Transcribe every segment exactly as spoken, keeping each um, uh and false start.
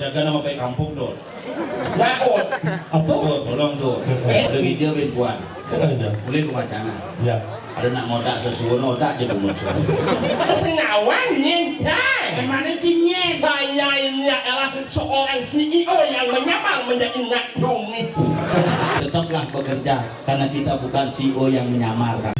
Jaga nama baik kampung, Dor. Laut. Apa? Dor, tolong, Dor. Eh. Ada video bin Puan. Sengaja. Boleh aku baca, nah? Ya. Ada nak ngodak sesuatu, ngodak je dulu, Dor. Sengawan, nyintai. Yang mana, Cin, nyen? Saya ini adalah seorang C E O yang menyamar menjadi Nak Doni. Tetaplah bekerja. Karena kita bukan C E O yang menyamarkan.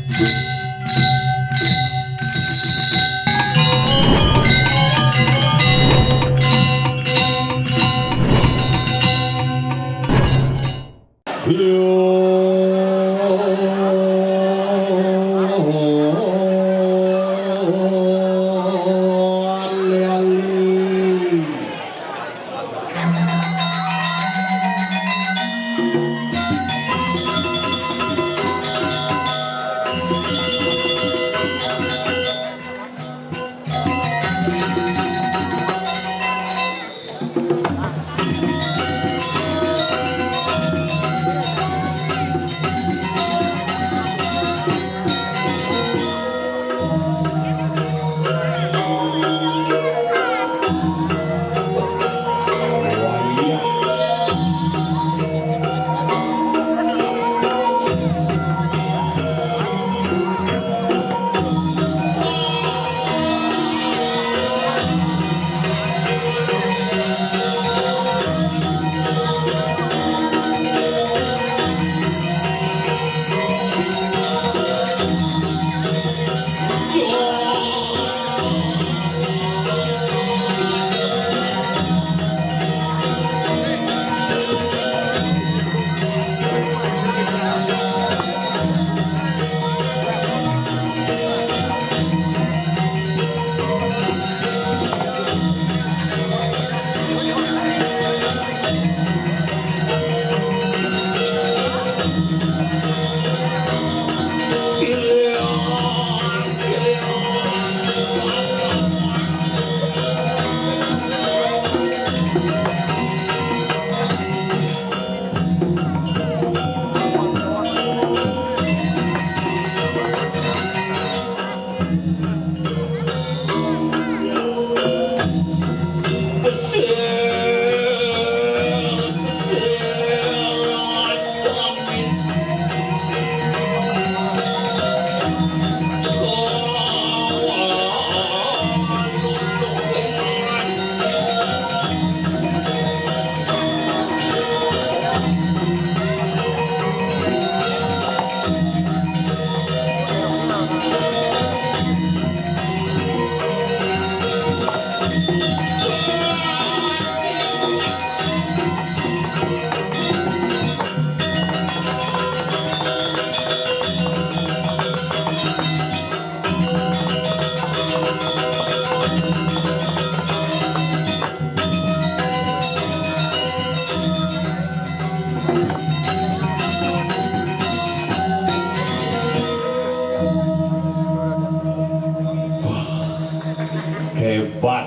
Hebat.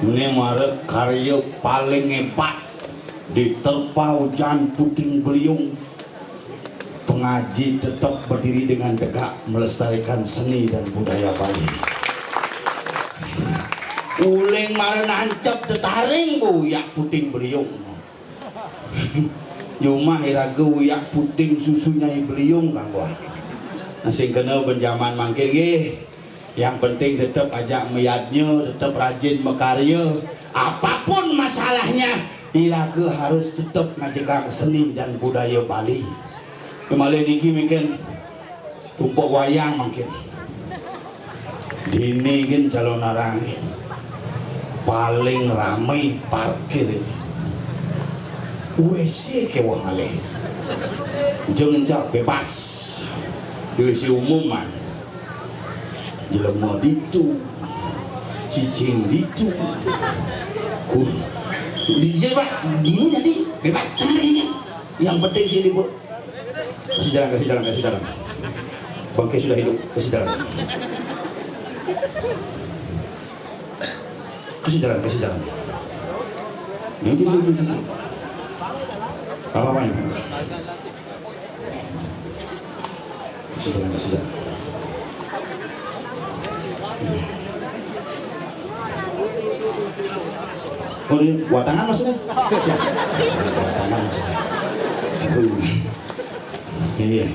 Ini mara karya paling hebat. Diterpa ujan puting beliung, pengaji tetap berdiri dengan tegak melestarikan seni dan budaya Bali. Uling mara nancep tetaring, bu, uyak puting beliung. Jumah iraga uyak puting susu Nyai Beliung kanggo. Nah, sing kena ben jaman mangkin nggih. Yang penting tetep ajak mayadnya, tetep rajin makarya. Apapun masalahnya, iraga harus tetep ngajegang seni dan budaya Bali. Malih niki mungkin tumpuk wayang mungkin. Dini gin calon arang paling rame parkir. W C kewah ngalih. Jeng encak bebas. W C umum man. Jelema ditu. Cicing ditu. Ku. Di, di, Pak, dini jadi bebas. Yang penting sini, Bu. Kasih jalan, kasih jalan, kasih jalan. Bangke sudah hidup, kasih jalan. Kasih jalan, kasih jalan. Ini, ini, ini, ini. Apa-apa ini? Kasih jalan, kasih jalan. Watangan maksudnya? Siap. Watangan maksudnya. Iya.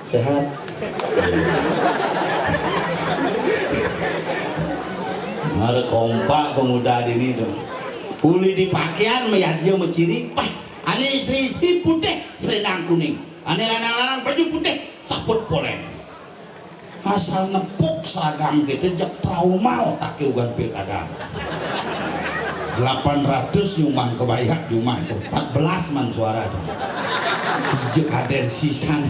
Sehat. Ada kompak pemuda di ini tuh. Uli di pakaian mayadnya maciri, pah, ane istri-istri putih, selendang kuning. Ane lanang-lanang baju putih, saput poleng. Asal nepuk seragam gitu, jak trauma otaknya ugan pilkada. Delapan ratus nyumbang kebayak jumah itu, empat belas man suara tuh. Kijek aden sisan.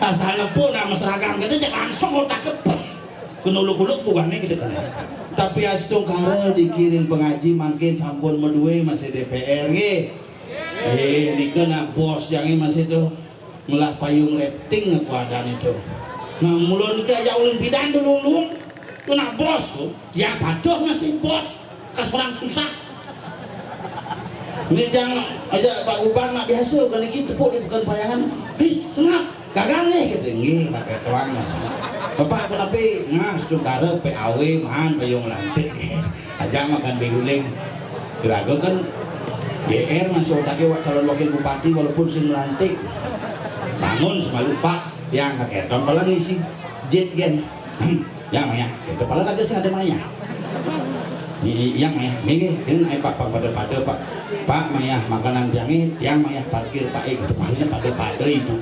Asal nepuk nama seragam gitu, jak langsung otaknya, peh. Kenuluk-uluk bukannya gitu kan. Tapi astungkara dikiring pengaji mangkin sampun madue masih D P R nggih. Nggih, nika nak bos jangé masih tuh ngelah payung rafting aku adan itu. Nah, mula nika aja ulun pidan dulu ulun. Kena bos tuh, ya patuh masih bos. Kas orang susah. Ini jang aja Pak Gubang nak biasa kan iki tepuk di bukan payangan. His, sengat. Gagal nih gitu. Nggih, pakai tuang masih. Bapak aku tapi nah, saudara P A W mahan payung lantik. Aja makan beguling. Raga kan G R masih otaknya wak calon wakil bupati walaupun sing melantik. Bangun semalu, "Pak, yang kaketon pala ngisi jet gen." "Yang mayah, kita pala raga sing ada mayah." "I- i- yang mayah, ini, ini naik Pak, Pak, pada-pada, Pak. Pak, mayah makanan tiang ini, tiang mayah parkir, Pak." Eh, kita paling pada-pada hidup.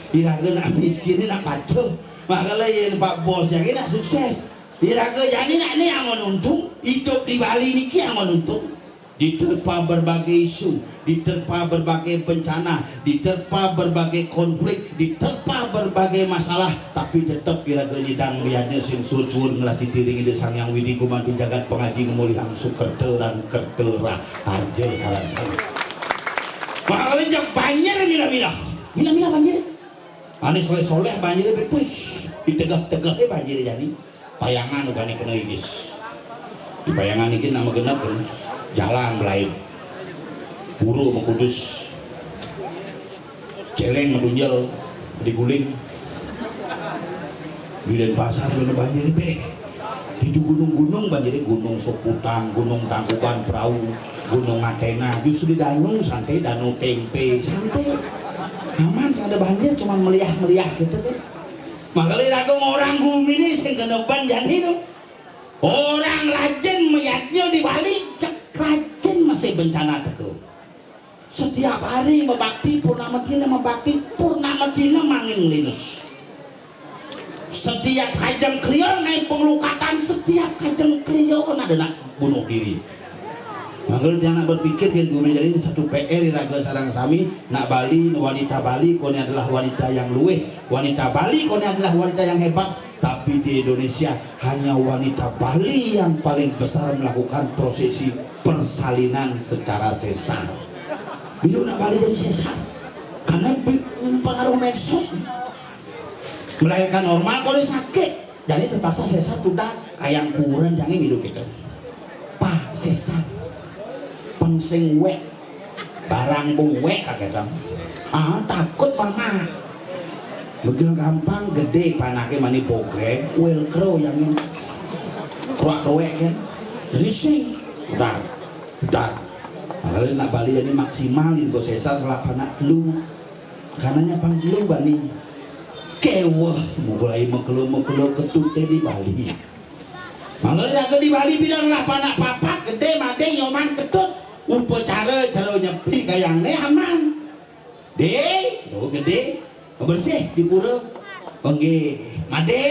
Iraga nak miskin ini nak patuh. Makanya yang Pak Bos yang ini nak sukses. Iraga jani nak ni yang menuntung, hidup di Bali niki yang menuntung. Diterpa berbagai isu, diterpa berbagai bencana, diterpa berbagai konflik, diterpa berbagai masalah, tapi tetap iraga nyidang biadnya sing suud-suud ngelah siti ring Ida Sang Hyang Widhi Kumanti jagat pangaji ngemulihang sukerta lan kerta ra-, arja sareng sami. Makanya jak banjir milah-milah. Milah-milah banjir. Ane soleh-soleh banjir, puih, ditegeh-tegeh banjir jani. Payangan uga kena igis. Di payangan iki nama genep kan? Jalan belain. Guru mengkudus. Celeng medunjel diguling. Di Denpasar kena banjir beh. Di gunung-gunung banjir, Gunung Soputan, Gunung Tangkuban Perahu, Gunung Athena. Justru di Danau santai, Danau Tempe santai. Aman, ada banjir cuman meliah-meliah gitu kan. Makanya lagu orang gumi ini sing kena ban jani tu. Orang rajin mayadnya di Bali, cek rajin masih bencana teko. Setiap hari mebakti, purnama dina mebakti, purnama dina mangin linus. Setiap kajeng kriya naik pengelukatan, setiap kajeng kriya ada nak bunuh diri. Maka dia nak berpikir yang guru jadi satu P R raga sarang sami, nak Bali, wanita Bali kone adalah wanita yang luwih, wanita Bali kone adalah wanita yang hebat, tapi di Indonesia hanya wanita Bali yang paling besar melakukan prosesi persalinan secara sesar. Beliau nak Bali jadi sesar karena pengaruh medsos. Melahirkan normal kalau sakit, jadi terpaksa sesar tudak kayang kuren jangan hidup kita. Pah sesar, pengsing wek, barang buwek kaget dong. Ah, takut mama. Begitu gampang gede panake mani bogreng, welcro yang ini. Kruak-kruek kan. Jadi sing, udah, udah. Nah, kalau nak Bali ini maksimal, info sesar lah panak lu. Karenanya pang lu bani. Keweh, mulai mekelo-mekelo ketute di Bali. Mangga jaga di Bali bilang lah panak papat, gede, made, nyoman, ketut. Upacara, cara nyepi kayang ne aman. Deh, tuh gede, bersih di pura. Nggih, made,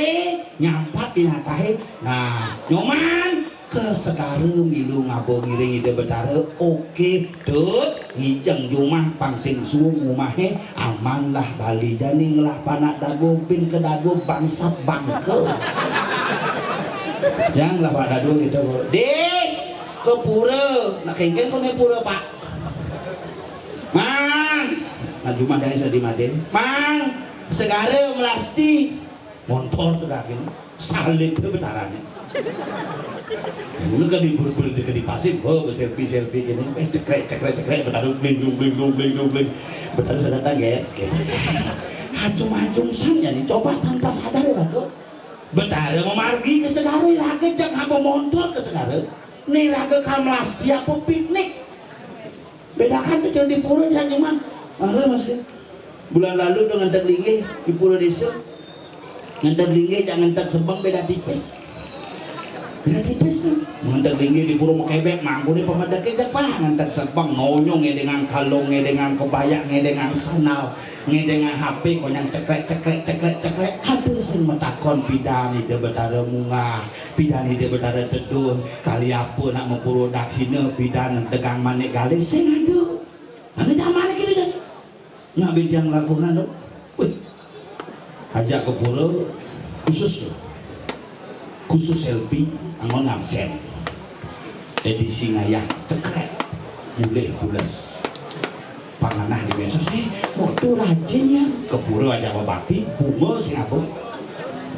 nyampat di natahe. Nah, nyoman, ke segara milu ngaba ngiring Ida Betara. Oke, tut, ngijeng jumah pang sing suung umahe, aman lah Bali jani ngelah panak dadua bin ke dadua bangsat bangke. Yang lah pak dadua gitu, Bu. Deh, ke pura, nak kengken kone pura, Pak. Mang, nah jumah dari sadi maden. Mang, segara melasti. Montor tu kaki ni. Salib tu betarane. Mula kan di bur-bur di kedi pasir, oh, selfie-selfie gini. Eh, cekrek, cekrek, cekrek, betaru bling, dung, bling, dung, bling, dung, bling. Betaru sudah datang, guys. Gitu. Hacung-hacung sanya ni, coba tanpa sadar ya, Raka. Betara memargi ke segara, Raka, jangan apa montor ke segara. Niraga ka melasti apa piknik. Bédakan tuh di pura jeung mah. Ada masih. Bulan lalu tuh ngenteg linggih di pura désa. Ngenteg linggih jeung ngenteg sebeng béda tipis. Béda tipis tuh. Ngenteg linggih di pura mekebek, mangkuné pemedek jak pah ngenteg sebeng, nonyong ngédéngan kalung, ngédéngan kebaya, ngédéngan sandal, ngédéngan H P, konyang cekrek, cekrek, cekrek, cekrek. Aduh, sing metakon pidan Ida Betara munggah, pidan Ida Betara tedun, kali apa nak mapura daksina, pidan tegang manik galih, sing aduh. Anu jamané kitu, Jan. Nya béjang lakonan, wih. Ajak ka pura khusus tuh. Khusus selfie, anggon absen. Édisi ngayah cekrek. Mulih pules. Panganah di medsos, eh, mau tuh rajin ya. Ka pura ajak babakti, bunga sing apa?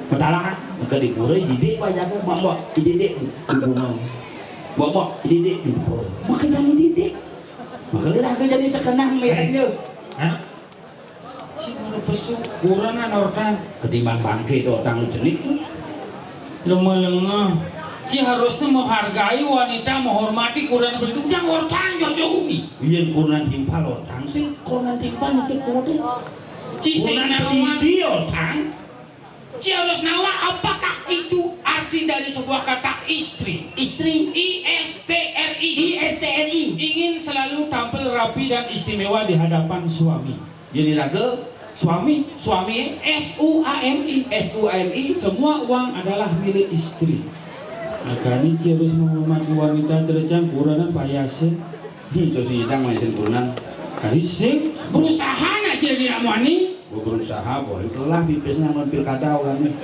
Matalah, ka di pura didik aja ka, mbok, mbok, didik bunga. Mbok, mbok, didik bunga. Maka jangan didik. Maka lidah ka jadi sekenang mérahnya. Hah? Si baru pesu, kurang ortang. Ketimbang bangké tuh ortang cenik. Lemah lengah. Si harusnya menghargai wanita, menghormati kurang berduduk. Jangan ortang, jauh-jauh umi. Yén kurang timpal ortang sih, kurang timpal itu kurang. Ci sing nawa. Di ortang. Ci harus nawa, apakah itu arti dari sebuah kata istri? Istri. I S T R I. I S T R I. Ingin selalu tampil rapi dan istimewa di hadapan suami. Jadi raga. Suami. Suami. S U A M I. S U A M I. Semua uang adalah milik istri. Makanya ci harus menghormati wanita, cerecang kuranan payasnya. Hmm, terus sidang main sempurnan. Kali sing berusaha nak jadi nak muani. Gua berusaha, boleh telah pipisnya mau pilkada kan nih.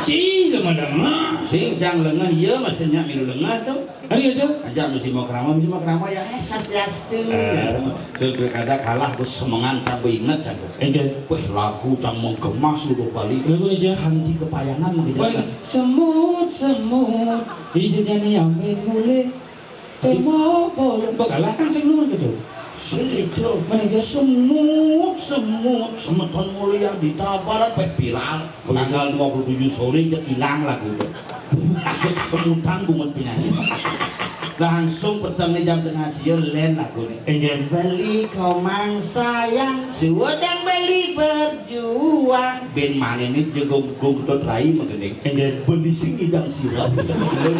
Ci lama-lama. Sing jang lengah, iya maksudnya milu lengah tuh. Ayo tuh. Aja mesti mau kerama, mesti mau kerama ya, eh, swastiastu. Eh. Ya, semua. So, pilkada kalah, gua semengan, cang gua inget, cang gua. Enggak. Wih, lagu cang menggema seluruh Bali. Lagu nih, Cang. Kanti kepayangan, mau kita. Semut, semut, hijaunya nih ambil mulai. Tema bolong bekalah kan sing nuwun gitu. Sing itu. Mana itu? Semut, semut, semeton mulia di Tabaran, peh viral. Oh, iya. Tanggal dua puluh tujuh sore, cek hilang lagu itu. Cek semutan bungut penyanyi. Langsung petengnya jam tengah siang, lén lagu ini. Enggak. Beli komang sayang, suwedang beli berjuang. Ben mana ini jago gong ketut rai, magening. Enggak. Beli sing idang sirap, itu magening.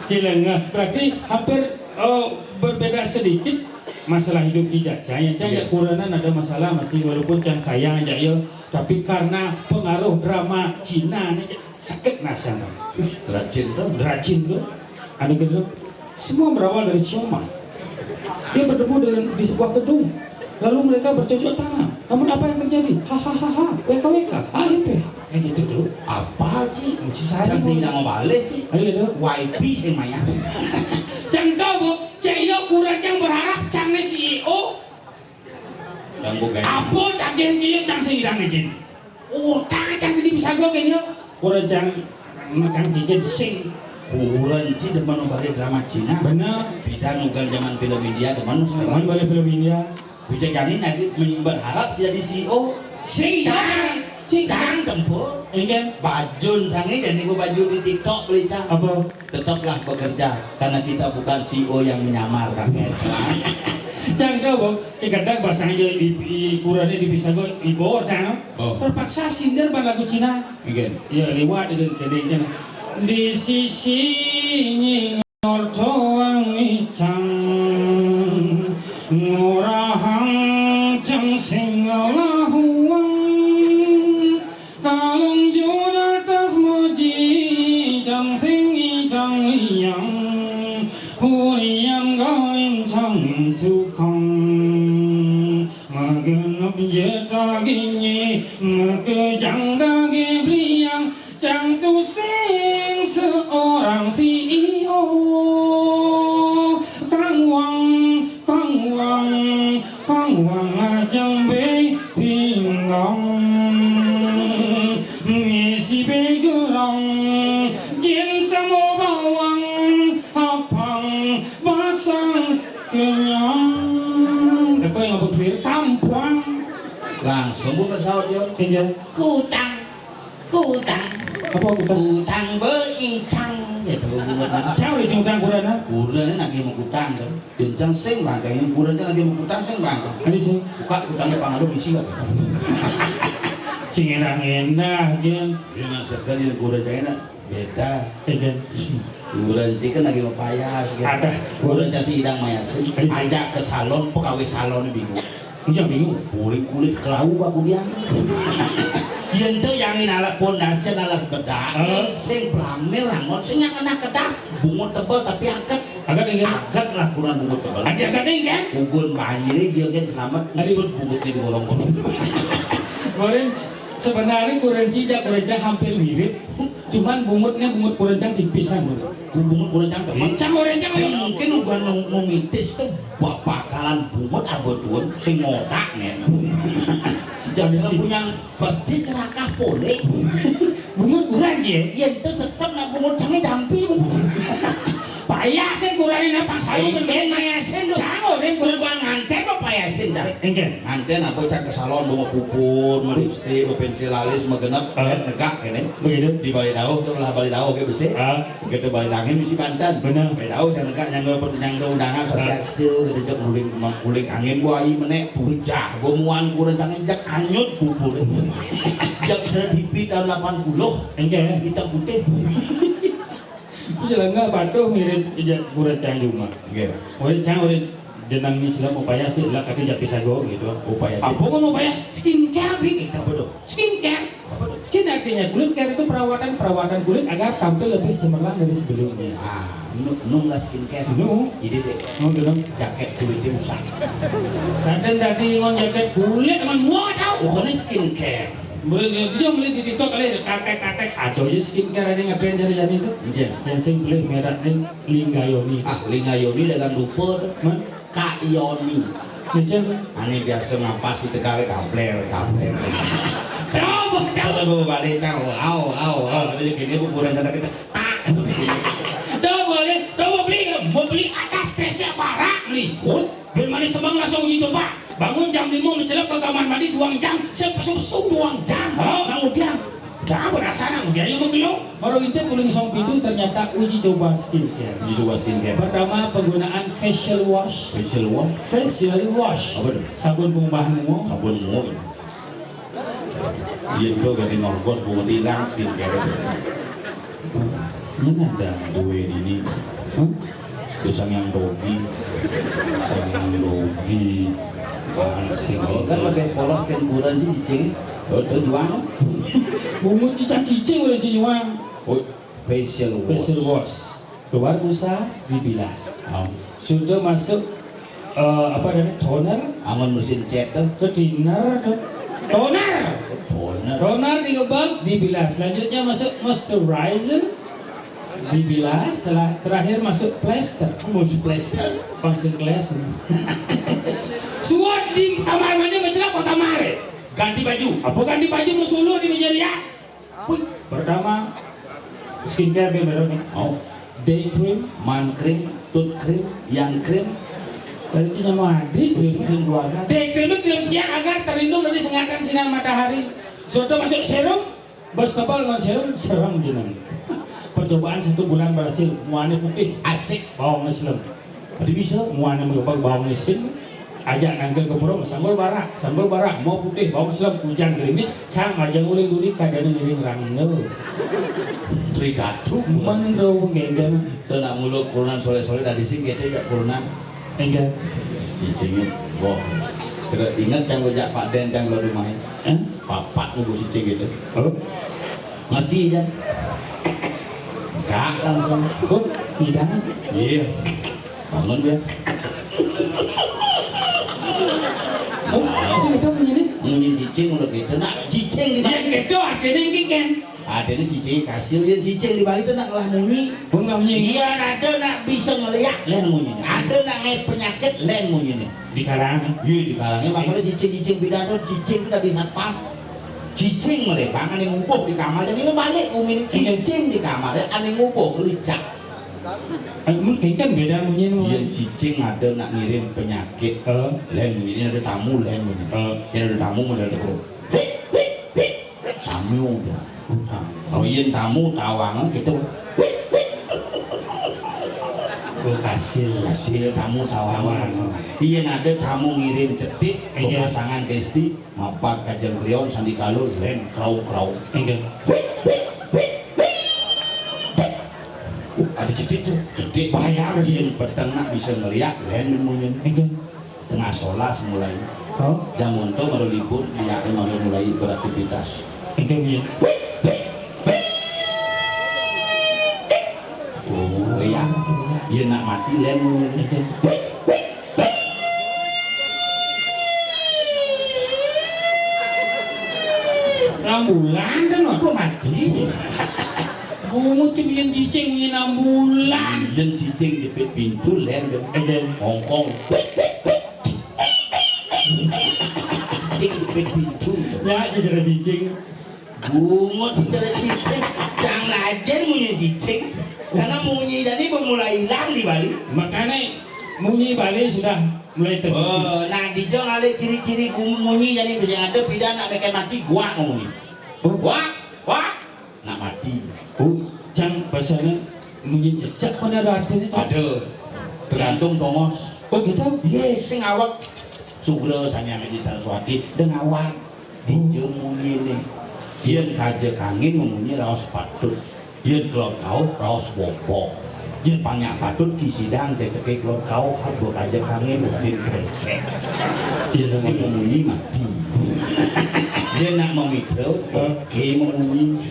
Cilengah, berarti hampir, oh, berbeda sedikit masalah hidup ci Cacang. Ya, Cang, ya, iya. Kuranan ada masalah masih, walaupun Cang sayang aja ya, tapi karena pengaruh drama Cina nih, sakit nasanya. Ih, rajin tuh. Rajin tuh. Ada gitu. Semua berawal dari siomay. Dia bertemu dengan di sebuah gedung. Lalu mereka bercocok tanam. Namun apa yang terjadi? Hahaha. W K W K. A M P H. Kayak gitu tuh. Apa sih? Cang sing mau balik sih. Ayo gitu. Y P sih, Maya. Cang tahu, Bu. Cang, iya, kurang Cang berharap Cang nih C E O. Cang bukan. Apa daging dia Cang sing idang izin? Utang Cang di bisa gua kayaknya. Kurang Cang makan gigit sing. Kurang sih demen balik drama Cina. Bener. Beda nugan zaman film India, demen. Demen balik film India. Bisa jadi nanti berharap jadi C E O. Sing, Cang. Cang, Cang, tempo. Iya. Bajun Cang ini jadi gua baju di TikTok beli Cang. Apa? Tetaplah bekerja karena kita bukan C E O yang menyamar, kakek. Cang tahu, Bang, cekadak basang aja di, di kurane di bisa gua di bawah, Cang. Oh. Terpaksa sindir ban lagu Cina. Iya. Iya, lewat itu jadi Cang. Di sisi nyi orto wang icang ngurahang cang sing lahuang. Kalung junatas muji cang sing icang liang, ulian kawin cang tukang. Magenep jeta ginyi, makejang dagi beliang, cang tusing seorang C E O. Kang Wang, Kang Wang, Kang Wang ajang be pinggang. Ngisi be gerang, jin samo bawang, apang basang kenyang. Teko yang apa kebir? Kampuang. Langsung buka saut yo. Iya. Kutang, kutang. Apa kutang? Kutang beicang. Cang udah cungtang kurana. Kurana nagih makutang kan. Cang sing bangkeng, kurana cang nagih makutang sing bangkeng. Adi sing. Buka kutangnya pangalu bisi kan. Sing enak-enak, Jen. Dia nang segan yang kurana cang enak. Beda. Iya. Kurana cang kan lagi mapayas kan. Ada. Kurana cang si idang mayasin. Adi sing. Ajak ke salon, pegawai salonnya bingung. Iya, bingung. Kulit-kulit kelau baku dia. Yen to yang inala pondasi alas bedak, sing plamil rangon sing yang kena kedah, bungut tebel tapi aget. Aget, iya. Aget lah kurang bungut tebel. Aget, aget, iya, kan? Kugun banjir dia kan selamat, usut bungutnya di gorong-gorong. Kemarin sebenarnya kurang cijak, kurang cang hampir mirip. Cuman bungutnya bungut kurang cang tipisan, bungut. Ku bungut kurang cang tebel. Cang kurang cang. Sing mungkin uga nu, nu mitis tuh bakalan bungut abotun sing ngotak nih. Jadi punya persis serakah poleh. Bungut kurang ya? Iya, itu sesep nak bungut cangnya jampi, bungut. Payah sih kurangin apa saya. Iya, payah sih, Dok. Cang, orang kurang. Bukan nganten apa payah sih, Dok? Enggak. Nganten apa cang ke salon, bungut pupur, melipstik, pensil alis, magenep, negak kene. Begitu. Di balik dauh tuh lah, balik dauh ke besi. Begitu balik angin misi banten. Benar. Balik dauh cang negak nyangga nyangga undangan sosial gitu, jek nguling nguling angin gua ai menek bujah gua muan kurang tangan jek anyut bubur. Jek bisa T V tahun delapan puluh. Enggak. Hitam putih. Itu jalan nggak patuh mirip ijak kurang cang cuma. Iya. Oleh cang oleh jenang ni sila mau payas ni lah kata japi sago gitu. Upaya sih. Apa mau payas skincare bi gitu. Apa tuh? Skincare. Apa tuh? Skin artinya kulit, care itu perawatan, perawatan kulit agar tampil lebih cemerlang dari sebelumnya. Ah, nu, nung lah skincare. Nu. Jadi deh. Nu dulu. Jaket kulitnya usah. Kadang tadi ngon jaket kulit emang muat tau. Oh, ini skincare. Boleh lihat juga, boleh di TikTok kali, katek-katek, ada aja skincare ada yang ngebrand dari Jani itu. Iya. Yang sing beli merek ini Linggayoni. Ah, Linggayoni dengan lupa tuh. Man? Kak Yoni. Iya. Ani biasa ngapas di Tegal, gampler, gampler. Coba, coba. Kalau gue balik, tahu, au, au, au, nanti gini aku kurang sana kita. Tak. Coba boleh, coba beli, mau beli atas kresek barak beli. Woi. Biar manis semang langsung uji coba. Bangun jam lima mencelep ke kamar mandi duang jam, sepesu-pesu duang jam. Oh. Nang udiang. Dah berasa nang udiang yang menggelo. Baru itu kuling song pintu ternyata uji coba skincare. Uji coba skincare. Pertama penggunaan facial wash. Facial wash. Facial wash. Apa tuh? Sabun pengubah muka. Sabun muka. Iya itu ganti norgos bunga tilang skincare. Ini ada. Duwe ini. Hah? Pisang yang dogi. Pisang yang dogi. Anak sing. Kalau kan lebih polos kan kurang cicing. Oh, itu juang. Bungut cicang cicing udah cinyuang. Oh, facial wash. Facial wash. Keluar busa, dibilas. Oh. Sudah masuk eh, apa namanya, toner. Angon mesin cat tuh. Ke dinner tuh. Toner. Toner. Toner digebek, dibilas. Selanjutnya masuk moisturizer. Dibilas, setelah terakhir masuk plester. Mus plester. Pangsil kelas. Suat di kamar mandi mencelap ke kamar. Ganti baju. Apa ganti baju mau suluh di meja rias? Wih, pertama skincare dia baru nih. Oh. Day cream, man cream, tooth cream, yang cream. Berarti nama Adri cream. Krim keluarga. Day cream itu cream siang agar terlindung dari sengatan sinar matahari. Sudah masuk serum, bos tebal dengan serum, serem jeneng. Percobaan satu bulan berhasil, muanya putih. Asik. Bawang Islam. Tadi bisa. Muana menggebak bawang isin, ajak nangkil ke purung, sambal barak, sambal barak, mau putih, bawang selam, hujan gerimis, sang aja nguling duri, kadang ngiring rangno. Trigatu. Mendo genggen. Itu nak muluk kurunan soleh-soleh dari sini kita jak kurunan. Enggak. Cicingnya, wah. Kira ingat cang bejak Pak Den cang kalau rumahnya. Eh? Papat nunggu cicing gitu. Oh. Ngerti kan? Enggak langsung. Kok tidak? Iya. Bangun dia. Oh, itu kita punya nih. Munyi cicing udah gitu. Nah, cicing di Bali. Iya, gitu, artinya ini kan. Artinya cicing kasil, ya cicing di Bali itu nak ngelah munyi. Bunga munyi. Iya, ada nak bisa ngeliat, lain munyi. Ada nak naik penyakit, lain munyi nih. Di karangan. Iya, di karangan. Makanya cicing-cicing pidato, cicing itu dari satpam. Cicing melebang, ane ngubuh di kamar, jadi balik umi ini. Iya. Cicing di kamar, ya, ane ngubuh, licak. Eh, mun kengken beda munyi nu. Yen cicing ada nak ngirim penyakit. Heeh. Lain munyi ini ada tamu, lain munyi. Heeh. Yang ada tamu model teko. Hik, hik, hik. Tamu udah. Tamu. Kalau yen tamu tawangan kita. Hik, hik. Kasil. Kasil tamu tawang. Tawang. Yen ada tamu ngirim cetik, iya, pasangan kesti, mapak kajeng priong sandikala lén kraung-kraung. Inggih. Wik, wik, wik, wik. Uh, ada cetik tuh. Cetik bahaya. Yen peteng nak bisa ngeliat, lén munyin. Inggih. Tengah solas mulai. Oh. Jam monto baru libur, dia baru mulai beraktivitas. Itu dia. Oh, iya. Iya nak mati lén. Itu. Rembulan kan, Mak? Kok mati? Bungut cing, yen cicing, yen ambulan. Yen cicing jepit pintu, lén, dong. Iya. Hongkong. Cicing jepit pintu. Ya, iya, cara cicing. Bungut cara cicing. Cang lajen munyi cicing. Karena munyi jani bermula hilang di Bali. Makanya munyi Bali sudah mulai terkikis. Oh, nah, dijong ale ciri-ciri gum-, munyi jani bisa ada pidan nak meken mati, guak munyi. Oh. Guak, guak. Nak mati. Oh, cang pasane munyi cecek pun ada artinya, Pak? Ada. Tergantung tongos. Oh, gitu? Iya, sing awak sugra sanya ngaji Saraswati, deng awak. Dija munyine. Yen kaja kangin mamunyi raos patut. Yen kelod kauh raos bobok. Yen panyak patut kisidang ceceke kelod kauh, haba kaja kangin udin kresek. Yen sing mamunyi mati. Yen nak mamitra, oke mamunyi.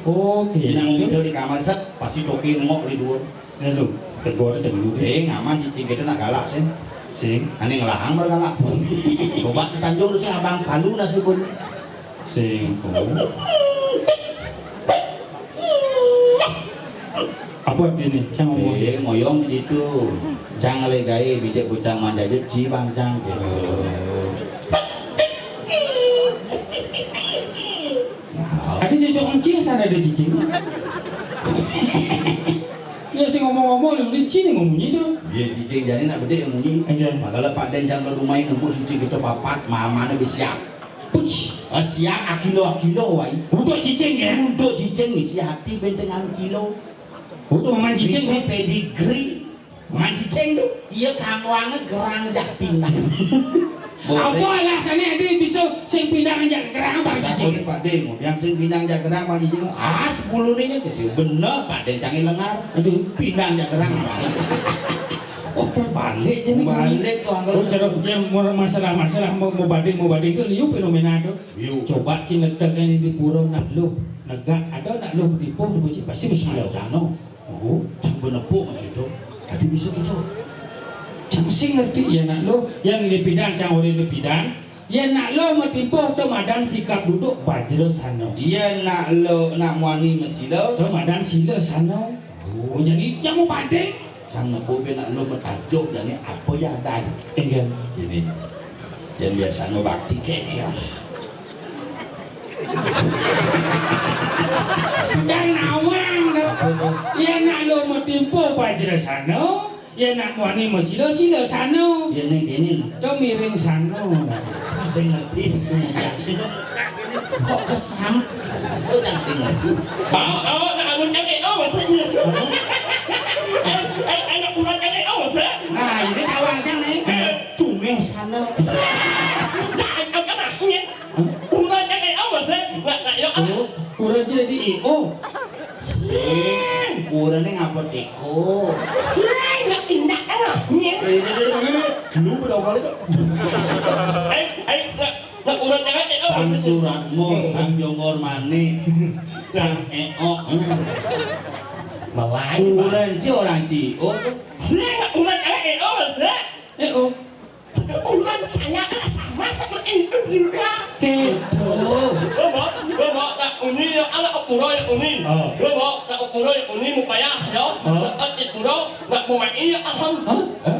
Oke. Yen nak mamitra di kamar set, pasti toke nengok di dua. Nah, lu, tegur aja dulu. Sing, aman cicing kita nak galak, sing. Sing. Ane ngelahang baru galak. Coba di Tanjung lu sing abang palu nasibun. Sing. Apa ini? Saya ngomong. Sing, ngoyong itu. Cang le gae, bijak bucang manjaje, cibang cang. Gitu. Nah. Ada cocok encing, sana ada cicing. Ya, sing ngomong-ngomong, lu ni cing ngomong gitu. Iya, cicing jani nak bedek yang munyi. Iya. Makala Pak Den jam dua rumah ngumpul cicing kita papat, mamane bisiak. Push. Ah, siak akilo-akilo, wai. Untuk cicing, ya? Untuk cicing, isi hati bentengan kilo. Untuk maman cicing. Isi pedigree. Mancicing tu, iya kangwange gerang jak pindah. Apa alasane ade bisa sing pindah jak gerang, Bang Cicing? Takonin Pak De, yang sing pindah jak gerang, Bang Cicing, ah, sepuluh ni je. Jadi bener, Pak De, canggih lengar. Aduh. Pindah jak gerang. Oh, balik je ni. Balik tu, Uncle. Oh, cara dia mau masalah-masalah, mau, mau banding, mau banding tu liu fenomena tu. Liu. Coba cing letak ni di pura nak luh, negak, ada nak luh di pura, di pura, pasti mesti ada. Sana. Oh, cang benepuk mesti tu. Ati bisa gitu. Cang sing ngerti, ya nak lo, yang di pidan, cang orang di pidan. Ya nak lo matimpuh tu madan sikap duduk bajra sana. Ya nak lo, nak muani masila. Tu madan sila sana. Oh, jadi cang mau banding. Sang nepuk ke nak lo matajuk dan ni apa ya dan? Ingat. Ini. Yang biasa lo bakti ke dia. Cang nawang tu. Apa tu? Ya nak lo matimpuh bajrasana, ya nak muani masila, silasana. Ya ni, ni. Tu miring sana. Saya ngerti. Ya, situ. Kok kesam? Kok tak saya ngerti? Au, au, nak amun cakap, au, maksudnya. Apa? Eh, eh, anak kurang cakap, au, maksudnya. Nah, ini kawan cang ni. Eh. Cungeh sana. Dah, apa nak, ni? Hah? Kurang cakap, au, maksudnya. Nak, nak, ya, ah. Oh, kurang jadi I O. Sing, kurang ni ngapa teko? Sing, nak pindah, ah, ni. Eh, ini, ini, ini, ini. Dulu berapa kali tu? Eh, eh, nak, nak kurang cakap, eh, au, maksudnya. Sang Suratmo, hmm, Sang Jonggor Manik, Sang Eok. Melayu. Kurang si orang Ciok tu. Sing, nak kurang cakap, eh, au, maksudnya. Eh, oh. Ukuran saya adalah sama seperti itu juga. Gitu. Lombok, Lombok, tak uni ya, anak ukura ya uni. Oh. Lombok, tak ukura ya uni, mupayah ya. Oh. Tak ukura, nak mumai ya, asam. Hah? Hah?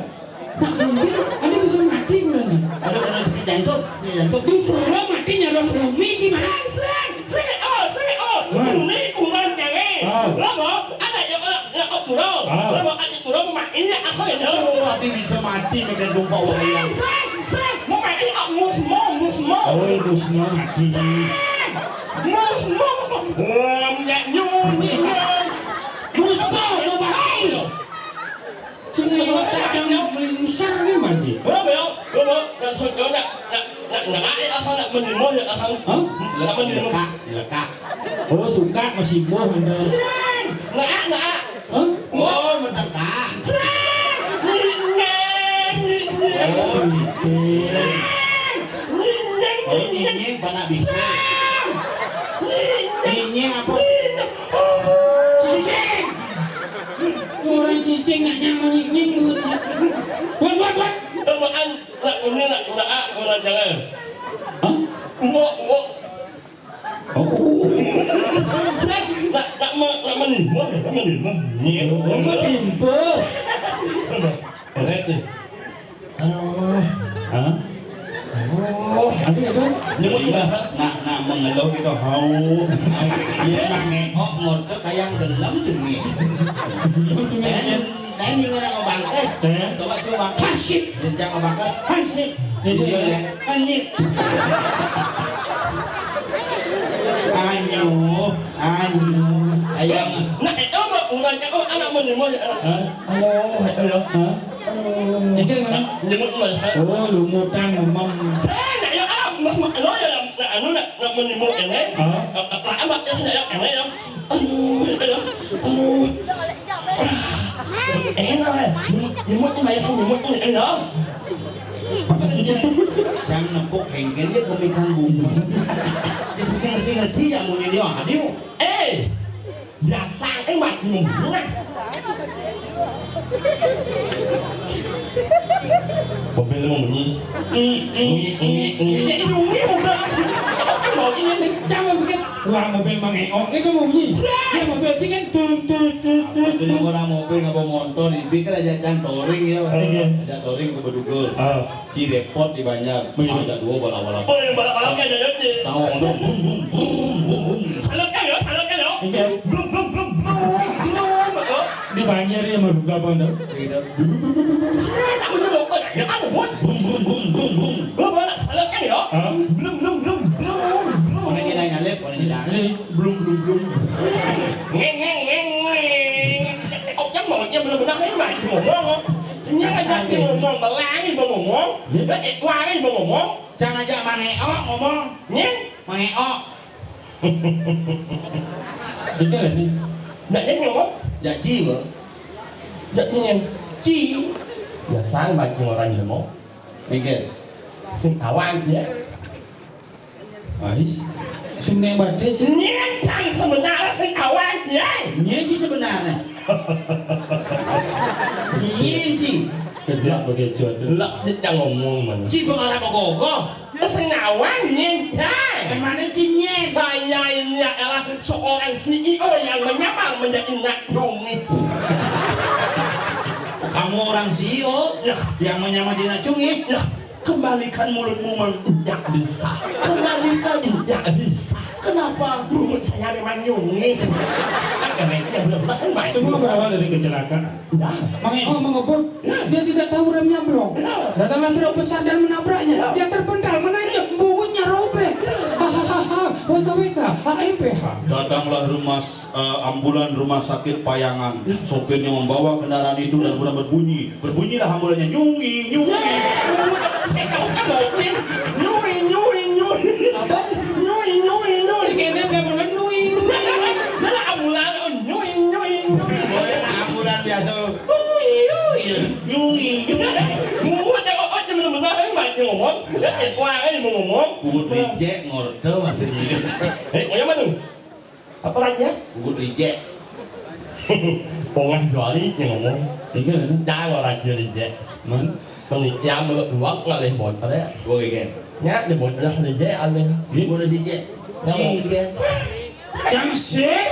Nak ambil, ada bisa mati kurang. Ada kena sakit jantung, sakit jantung. Di pura mati nyaros bumi, Ciman. Sing, sing, sing, oh, sing, oh. Wah. Uni kurang nyawe. Ah. Lombok, anak ya, anak, anak ukura. Ah. Lombok, anak ukura, mumai ya, asam ya. Oh, ati bisa mati makan tumpah wayang. Sing, sing, sing. Mumai ya, musmo, musmo. Oh, musmo mati. Sing. Musmo, musmo. Om, ya, nyu, nyi, nyu. Musmo, musmo mati. Sing lewat kacang melingsar ni manji. Hah, Bel? Bel, Bel? Nak suka, nak, nak, nak, nak, eh, asal nak menimo ya, asal. Hah? Nak menimo. Lekak, lekak. Oh, suka masih boh anda. Nak, nak. Hah? Oh, mendekat. Oh, gitu. Oh, nyinying, panak bibir. Nyinying apa? Cicing. Orang cicing nak nyaman nyinying. Buat, buat, buat. Temaan, nak ini, nak, nak, ah, orang jangan. Hah? Ngok, ngok. Oh. Nak, nak, nak, nak menimpa, nak menimpa. Oh, menimpa. Apa? Apa tu? Aduh. Hah? Aduh. Apa itu? Nyebut bahasa. Nak, nak mengeluh gitu. Hau. Dia nak ngekok, ngotot kayak gelem cumi. Gelem cumi. Dan, dan juga nak ngebangkes. Eh? Coba, coba. Hansip. Jenjang ngebangkes. Hansip. Iya, iya. Dia kan. Hansip. Anyo, anyo. Ayang. Nak, itu mah bukan cakap anak menimpa ya. Hah? Aduh, aduh. Hah? Ini mana? Nyemut mas. Oh, lumutan memang. Saya nak ya, ah, mas, mas, lo ya, nak, nak, anu, nak, nak menyemut ini. Hah? Apa, apa, apa, saya nak, ini ya. Aduh, aduh, aduh. Enak, eh. Nyemut, nyemut tuh, banyak nyemut tuh, enak. Sang nepuk hengkel dia kemikan bumbu. Dia sing ngerti-ngerti ya, mau dia, aduh. Eh, biasa, eh, mati mungkin. Mobil mau bunyi. Bunyi, bunyi, bunyi. Ya, ini bunyi mobil. Apa mau ini nih? Jangan bikin. Wah, mobil mengeok itu bunyi. Ya, mobil sih kan tut, tut, tut, tut, tut. Orang mobil ngapa motor, ibi kan aja can touring ya. Iya. Aja touring ke Bedugul. Ah. Ci repot di Banjar. Iya. Ada dua balap-balap. Oh, yang balap-balap kan jalan ni. Tahu, bum, bum, bum, bum, bum, bum. Salak kan ya, salak kan ya. Iya. Bum, bum, bum, bum, bum, bum. Di Banjar ya, mau berapa dah? Beda. Saya tak punya motor, ya, apa buat? Bum, bum, bum, bum, bum. Bum, balap salak kan ya. Hah? Blum, blum, blum, blum, blum. Mana kita nyalip, mana kita? Ini. Blum, blum, blum. Ngeng, ngeng, ngeng, ngeng. Oh, yang mau, yang belum pernah, ini mah ngomong. Ini aja ngomong, belangi ngomong. Iya. Lagi kuari ngomong. Jangan aja mangeok ngomong. Nyeng. Mangeok. Betul ini. Ndak nyeng ngomong. Ndak ci, Bang. Ndak nyeng. Ci. Ya, sang bagi orang ngomong. Mingkir. Sing awang ya. Ais. Sing neng badhe sing nyentang sebenarnya sing awang ya. Nyentang sebenarnya. Nyentang. Kerja pakai jodoh. Lah, kita ngomong mana? Ci pengarap kok. Sing awang nyentang. Emangnya ci nyentang? Saya ini adalah seorang C E O yang menyamar menjadi nak cungit. Kamu orang C E O, ya, yang menyamar jadi nak cungit? Ya. Kembalikan mulutmu, Mang. Tidak bisa. Kembalikan. Tidak bisa. Kenapa? Mulut saya memang nyungit. Karena itu yang benar-benar, Mang. Semua berawal dari kecelakaan. Ya. Mang Eo mengebut. Ya. Dia tidak tahu remnya blong. Ya. Datanglah truk besar dan menabraknya. Ya. Dia terpental, menanjak, buhutnya robek. Ya. Hahaha. W K W K, H M P H. Datanglah rumah s-, eh, ambulan rumah sakit Payangan. Sopirnya membawa kendaraan itu dan kemudian berbunyi. Berbunyilah ambulannya, nyungi, nyungi. Nyungi, nyungi, nyungi. Apa? Nyungi, nyungi, nyungi. Si Kenneth nggak boleh nyungi, nyungi. Dah lah, ambulan, oh, nyungi, nyungi, nyungi. Boleh lah, ambulan biasa. Ui, ui. Nyungi, nyungi. Mulut yang apa aja bener-bener, eh, Mak, ngomong. Ya, eh, wah, eh, mau ngomong. Buat reject, ngorte masih ini. Eh, kau yang mana? Apa lagi ya? Buat reject. Pongah jari yang ngomong. Iya, kan? Jangan orang dia reject. Man? Penitia menurut dua ngalih motor ya. Oke, kan? Ya, dia motor reject alih. Ini buat reject. Ya, si, kan? Cang sih.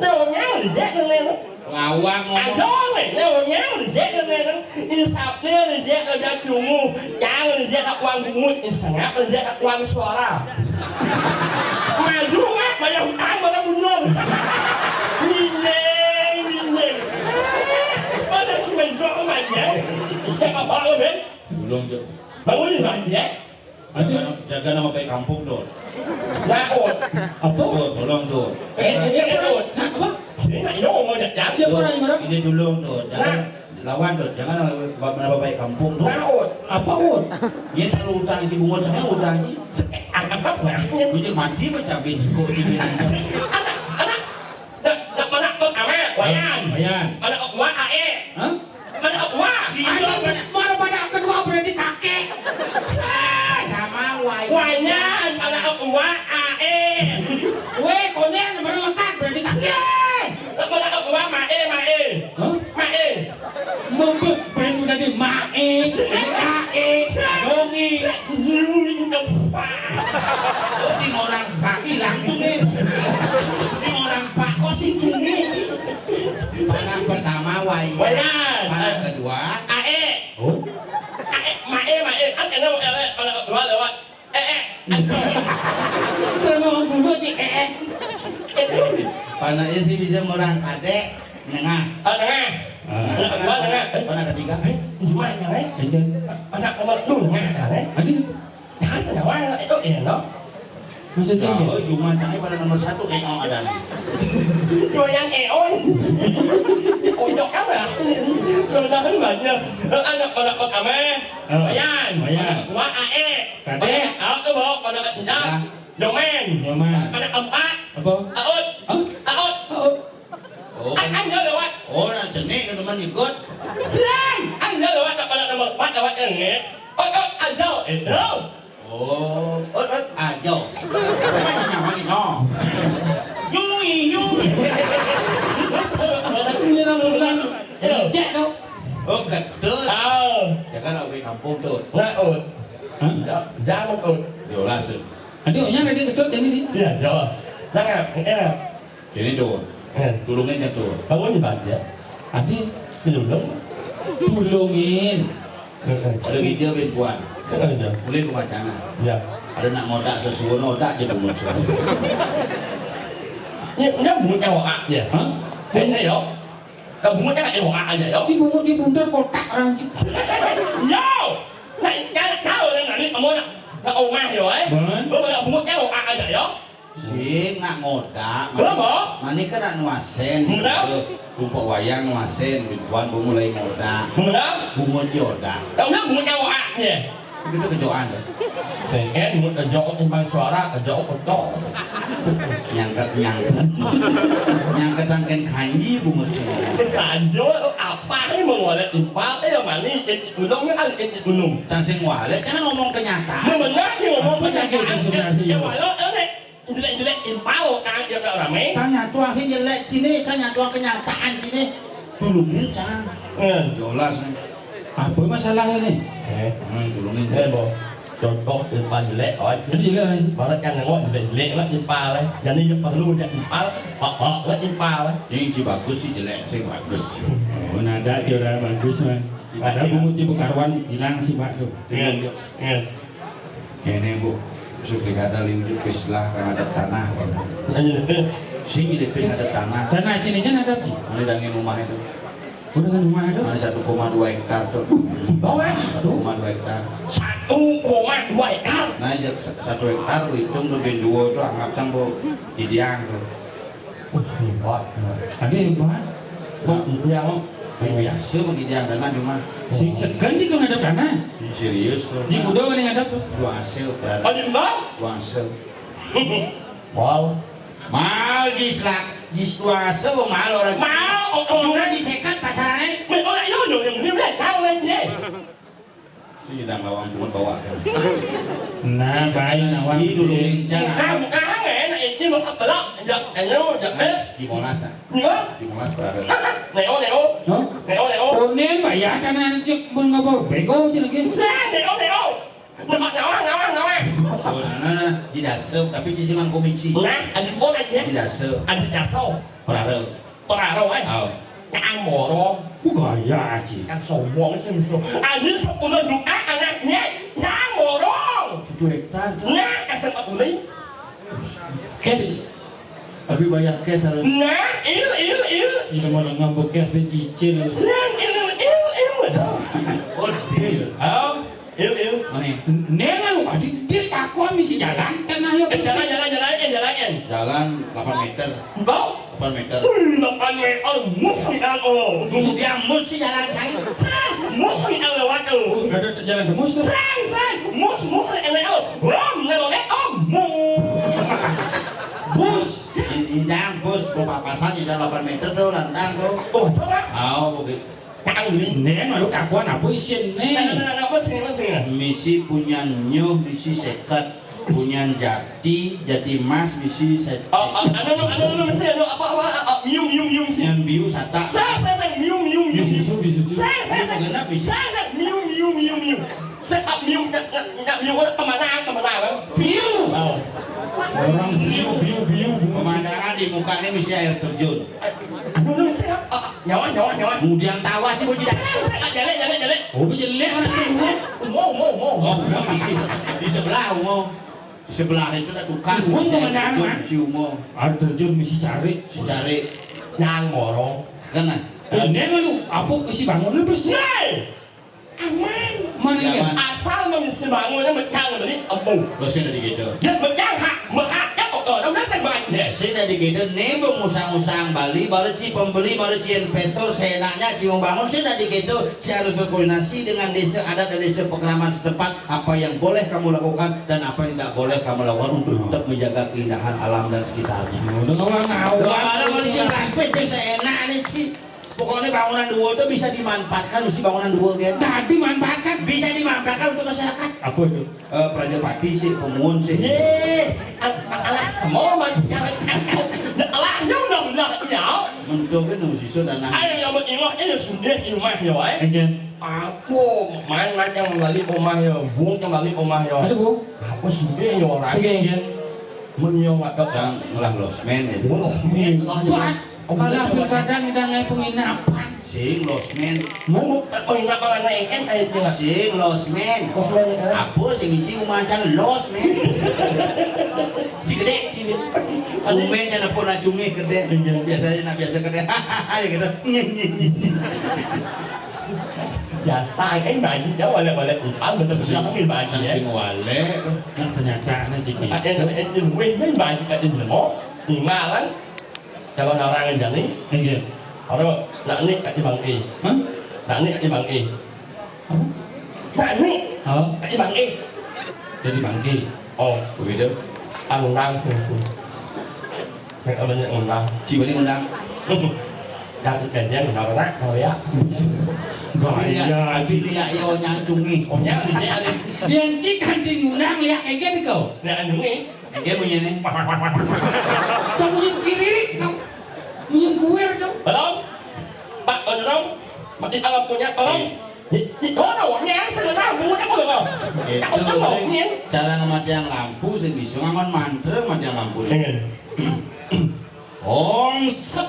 Namanya reject kan, kan? Ngawang ngomong. Aduh, weh, nyawanya reject, kan, kan? Insapnya reject, ada cungu. Cang reject, tak uang bungut. Insengap reject, tak uang suara. Maju, weh, banyak hutang, banyak mundur. Nyinyeng, nyinyeng. Pada cuma itu apa, Mak, ya? Cakap apa, weh? Belum, Cuk. Bangun, Mak, ya? Jaga, jaga nama baik kampung, Dor. Nah, oh. Apa? Dor, tolong, Dor. Eh, eh, eh, Dor. Nah, apa? Sini, nak, ini ngomong, Dor. Siapa orang yang marah? Ini tolong, Dor. Jaga, nah, Lawan tuh, jangan nama bapak kampung tuh. Naon? Apa, Ut? Ini selalu utang ci bungut, saya utang ci. Anak apa? Gue jadi mati, gue cabai, gue cabai. Anak, anak. Dak, dak mana kok awe? Wayan. Wayan. Mana kok gua ae? Hah? Mana kok gua? Iya, mana, mana pada kedua berarti kakek. Sama wayan. Wayan, mana kok gua ae? Weh, konen baru lekat berarti kakek. Mana kok gua mae, mae? Hah? Mae. Mabuk, pengen udah di mae, ini kae, donge. You in the fuck. Oh, di orang Faki langsung nih. Di orang Pak kok sih cumi sih. Anak pertama wayan. Wayan. Anak kedua. Ae. Oh. Ae, mae, mae. Kan kena mau ele, anak kedua lewat. Eh, eh. Terus ngomong dulu, Cik. Eh, eh. Itu. Panaknya sih bisa orang kadek, nengah. Oh, nengah. Ah. Anak kedua, nengah. Anak ketiga. Eh, gimana, eh? Anak nomor dua, nengah, eh? Aduh. Nah, nyawa, itu, iya, no? Maksudnya, oh, cuma cangnya pada nomor satu, eh, oh, ada. Dua yang, eh, oh. Untuk apa? Dua tahun banyak. Anak, anak, anak, ame. Oh. Wayan. Wayan. Anak kedua, ae. Kadek. Aot tuh, bawa pada ketiga. Ya. Nyoman. Nyoman. Pada keempat. Apa? Aot. Hah? Aot. Aot. Oh, kan. Anjir lewat. Oh, nah, cenik, teman ikut. Siang. Anjir lewat, pada nomor empat, lewat yang ini. Oh, oh, anjir. Eh, no. Oh, oh, oh, anjir. Nyaman nih, no. Yui, yui. Ini orang bilang, cek dong. Oh, ketut. Ah. Ya kan, oke, kampung tuh. Nah, oh. Hah? Ja-, jangan, oh. Yolas. Adi, onyang ready ketut ini, di? Iya, jawab. Nah, eh. Jadi tuh, eh, tulungin ya tuh. Kamu di mana? Adi, tulung. Tulungin. Eh, eh. Ada gitu, bin puan. Sengaja. Mulai ke wacana. Ya. Ada nak ngodak sesuatu, ngodak aja dulu. Ini, ini bungut nyawa, ya? Hah? Ini, yo. Kamu bungut kan, eh, ngodak aja, yo. Di bungut di bundar kotak orang. Yo! Nah, kalau, kalau yang nanti kamu nak, nak omah, yo, eh? Bon. Lo banyak bungut nyawa aja, yo. Sing nak ngodak, mani, mani kan nak nuasen, gitu. Tumpuk wayang nuasen, biduan bu mulai ngodak. Benar? Bungut ci odak. Lah, udah bungut nyawa, ya. Itu kejoan, ya. Sing, eh, bungut kejo, timbang suara, kejo, kejo. Nyangket, nyangket. Nyangket angken kanji, bungut ci odak. Sanjo, apa ini mau ngolet impal, eh, yang mani, eh, gunung, kan, eh, gunung. Can sing ngolet, jangan ngomong kenyataan. Benar, ini ngomong kenyataan. Apa lagi itu sebenarnya? Ya, walau, eh, Jelek-jelek impal, Kang, ya, Kak, rame. Can nyatuang sing jelek sini, can nyatuang kenyataan sini. Dulu ini, Cang. Eh. Jelas nih. Apa masalahnya nih? Eh. Hmm, dulu ini. Eh, Bo. Contoh impal jelek, oh. Jadi jelek apa sih? Malah kan nengok jelek-jelek lah impal, eh. Jadi ya perlu dia impal, apa lah impal, eh. Ini si bagus sih jelek, sih bagus. Oh, nada aja orang bagus, Mas. Padahal bungut di Bekaruan hilang sih, Pak, tuh. Iya, iya. Ini, Bu, suki kada liuju pis lah, kan ada tanah, kan. Iya, iya. Sing di pis ada tanah. Tanah sini kan ada sih. Ini dangin rumah itu. Udah kan rumah itu? Ada satu koma dua hektar tuh. Bawah. Satu koma dua hektar. Satu koma dua hektar. Nah, jak sa-, satu hektar, hitung tuh, bin dua tuh, anggap kan, Bu, di Diang tuh. Wah, hebat. Ada hebat. Bang, yang, yang biasa bagi dia tanah cuma. Si segan sih kalau ngadap tanah. Serius tuh. Di kuda mana ngadap tuh? Dua hasil berarti. Oh, di mana? Dua hasil. Wow. Mal jis lah, jis dua hasil, mal orang. Mal, oh, oh. Cuma di sekat pasarannya. Oh, iya, iya, iya, iya, tahu aja. Si nyidang lawang bungut bawa. Nah, baik, nawang. Si dulu lincah. Bukan, bukan, enak, ini masa pelak, ya, enak, ya, eh. Di Monas, ah. Iya. Di Monas, berapa? Neo, neo. Hah? Neo, neo. Onen, bayar tanah aja, pun nggak bawa. Bego aja lagi. Buset, neo, neo. Nama, nama, nama, nama. Oh, nah, nah, nah. Di Dasep, tapi di Siman Komisi. Nah, ada di mana aja? Di Dasep. Ada di Dasep. Berapa? Peraro, eh? Oh. Cang Borong. Uh, gaya, Ci. Kan sombong sih, musuh. Anjir, sepuluh juta anaknya, Cang Borong. Satu hektar, tuh. Nah, S M A kuning. Cash. Tapi bayar cash harus. Nah, il, il, il. Sila mau ngambek cash, ben cicil. Siang, il, il, il, il. Oh, deal. Oh. Iu, iu. Mana? Neng anu, adi, dia takut misi jalan, tanah ya. Eh, jalan, jalan, jalan, eh, jalan, eh. Jalan delapan meter. Bau. Delapan meter. Wih, delapan Anu, oh, muh, di dalam, oh. Muh, dia mus di jalan saya. Sreng, muh, di dalam lewat, oh. Ada jalan ke mus tuh. Sreng, sreng, muh, muh, di dalam, oh. Rom, nggak boleh, oh, muh. Bus. Ini, ini jangan bus, mau papasan, ini delapan meter tuh, lantang tuh. Oh, coba. Oh, begitu. Nén, malu takuan apa isin, Nén? Nah, nah, nah, nah, apa sih, apa sih? Misi punyan nyuh, misi seket. Punyan jati, jati emas, misi seket. Oh, oh, anu, anu, anu, anu, misi, anu, apa, apa, ah, ah, miu, miu, miu, misi. Punyan biu, sata. Sreng, sreng, sreng, miu, miu, miu, miu. Miu susu, miu susu. Sreng, sreng, sreng, miu, miu, miu, miu, miu. Sreng, ah, miu, nak, nak, nak, miu, apa, mana, apa, mana, apa? Biu. Oh. Orang biu, biu, biu, biu. Pemandangan di muka ini misi air terjun. Eh, anu, anu, misi, ah, ah, nyawa, nyawa, nyawa. Kemudian tawa sih, bocah. Sreng, sreng, ah, jelek, jelek, jelek. Oh, jelek, mana? Ungu, ungu, ungu. Oh, ungu misi. Di sebelah, ungu. Di sebelah itu ada tukang. Ungu misi air mana, terjun, mana? Si ungu. Air terjun misi cari. Si cari. Yang morong. Kena. Eh, ini mah lu, apa misi bangun lu bersih? Aman. Mana ya? Aman. Asal mah misi bangun, mecang beli, empung. Lo sih tadi gitu. Ya, mecang, hak, mekak, ya, kok, orang biasa banyak. Sing tadi gitu, nih, mau ngusang-ngusang Bali, baru ci pembeli, baru ci investor, seenaknya ci membangun, sing tadi gitu, ci harus berkoordinasi dengan desa adat dan desa pekraman setempat, apa yang boleh kamu lakukan dan apa yang tidak boleh kamu lakukan untuk tetap menjaga keindahan alam dan sekitarnya. Udah kawan, kawan. Doa ada mancing lapis, seenak nih, ci. Pokoknya bangunan dua itu bisa dimanfaatkan, mesti bangunan dua gitu. Nah, dimanfaatkan. Bisa dimanfaatkan untuk masyarakat. Apa itu? Eh, Prajapati sih, pemuun sih. Ye, alah semua macam. Alahnya udah udah ya. Mentok kan nang sisa tanah. Ayo yang mau ingat aja sudah di rumah ya, eh. Again. Aku main macam balik rumah ya, buang yang balik rumah ya. Ada bu. Aku sudah ya orang. Again, again. Mun yo ngadeg. Cang ngelah losmen ya. Wah, ini lah, ya. Buat. Oh, kalau bener, pilkada ngidang ae penginapan. Sing losmen. Mau penginapan anak ikan aja. Sing losmen. Losmen, ya. Apa sing isi rumah cang losmen? Di gede sini. Umenya nepuk nak cumi gede. Iya. Biasanya nak biasa gede. Ya gitu. Biasa kan bagi dia wale-wale utang bener-bener kami bagi ya. Sing wale. Nah, ternyata ana jiki. Ada yang itu weh main bagi ada yang mau. Tinggalan. Kalau narang jani. Iya. Aro nak ni kat bangke. Hah? Nak ni kat bangke. Apa? Nak ni. Oh. Kat bangke. Jadi bangke. Oh, begitu. Undang sing sing. Sing apa ni undang? Cik bani undang. Yang kerja undang nak kau ya. Gaya. Cik lihat yo nyacungi. Oh ya, dia ada. Yang cik kan diundang lihat kayak gitu kau. Lihat anu ni. Engke munyine. Tong munyin kiri, tong munyin kuir, tong. Belum. Pak Gondrong, mati alam punya, belum. Iya. Di, di kono, nya, sebenarnya, bukan apa, belum. Itu sing cara ngematian lampu sing bisa ngangon mantra matian lampu. Iya. Om set.